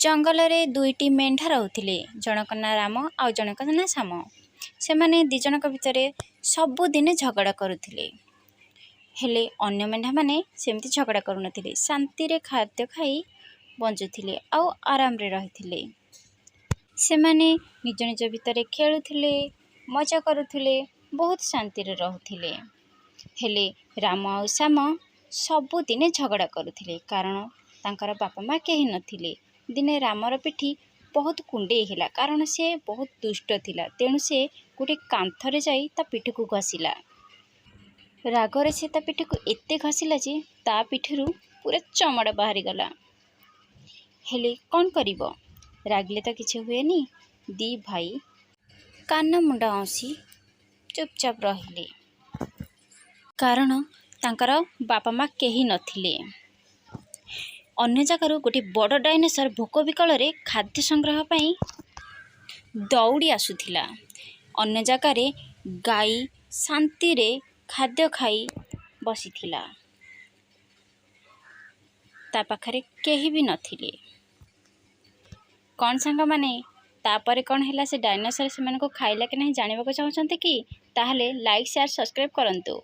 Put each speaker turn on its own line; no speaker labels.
ଜଙ୍ଗଲରେ ଦୁଇଟି ମେଣ୍ଢା ରହୁଥିଲେ। ଜଣଙ୍କ ନାଁ ରାମ ଆଉ ଜଣଙ୍କ ନାଁ ଶ୍ୟାମ। ସେମାନେ ଦୁଇ ଜଣଙ୍କ ଭିତରେ ସବୁଦିନେ ଝଗଡ଼ା କରୁଥିଲେ। ହେଲେ ଅନ୍ୟ ମେଣ୍ଢାମାନେ ସେମିତି ଝଗଡ଼ା କରୁନଥିଲେ। ଶାନ୍ତିରେ ଖାଦ୍ୟ ଖାଇ ବଞ୍ଚୁଥିଲେ ଆଉ ଆରାମରେ ରହିଥିଲେ। ସେମାନେ ନିଜ ନିଜ ଭିତରେ ଖେଳୁଥିଲେ, ମଜା କରୁଥିଲେ, ବହୁତ ଶାନ୍ତିରେ ରହୁଥିଲେ। ହେଲେ ରାମ ଆଉ ଶ୍ୟାମ ସବୁଦିନେ ଝଗଡ଼ା କରୁଥିଲେ, କାରଣ ତାଙ୍କର ବାପା ମା' କେହି ନଥିଲେ। ଦିନେ ରାମର ପିଠି ବହୁତ କୁଣ୍ଡେଇ ହେଲା, କାରଣ ସେ ବହୁତ ଦୁଷ୍ଟ ଥିଲା। ତେଣୁ ସେ ଗୋଟେ କାନ୍ଥରେ ଯାଇ ତା ପିଠିକୁ ଘଷିଲା। ରାଗରେ ସେ ତା ପିଠିକୁ ଏତେ ଘଷିଲା ଯେ ତା ପିଠିରୁ ପୁରା ଚମଡ଼ା ବାହାରିଗଲା। ହେଲେ କ'ଣ କରିବ, ରାଗିଲେ ତ କିଛି ହୁଏନି। ଦୁଇ ଭାଇ କାନ ମୁଣ୍ଡ ଆଉଁସି ଚୁପଚାପ ରହିଲେ, କାରଣ ତାଙ୍କର ବାପା ମା' କେହି ନଥିଲେ। ଅନ୍ୟ ଜାଗାରୁ ଗୋଟିଏ ବଡ଼ ଡାଇନୋସର ଭୋକ ବିକଳରେ ଖାଦ୍ୟ ସଂଗ୍ରହ ପାଇଁ ଦୌଡ଼ି ଆସୁଥିଲା। ଅନ୍ୟ ଜାଗାରେ ଗାଈ ଶାନ୍ତିରେ ଖାଦ୍ୟ ଖାଇ ବସିଥିଲା। ତା ପାଖରେ କେହି ବି ନଥିଲେ। କ'ଣ ସାଙ୍ଗମାନେ, ତାପରେ କ'ଣ ହେଲା, ସେ ଡାଇନୋସର ସେମାନଙ୍କୁ ଖାଇଲା କି ନାହିଁ ଜାଣିବାକୁ ଚାହୁଁଛନ୍ତି କି? ତାହେଲେ ଲାଇକ୍, ସେୟାର, ସବସ୍କ୍ରାଇବ୍ କରନ୍ତୁ।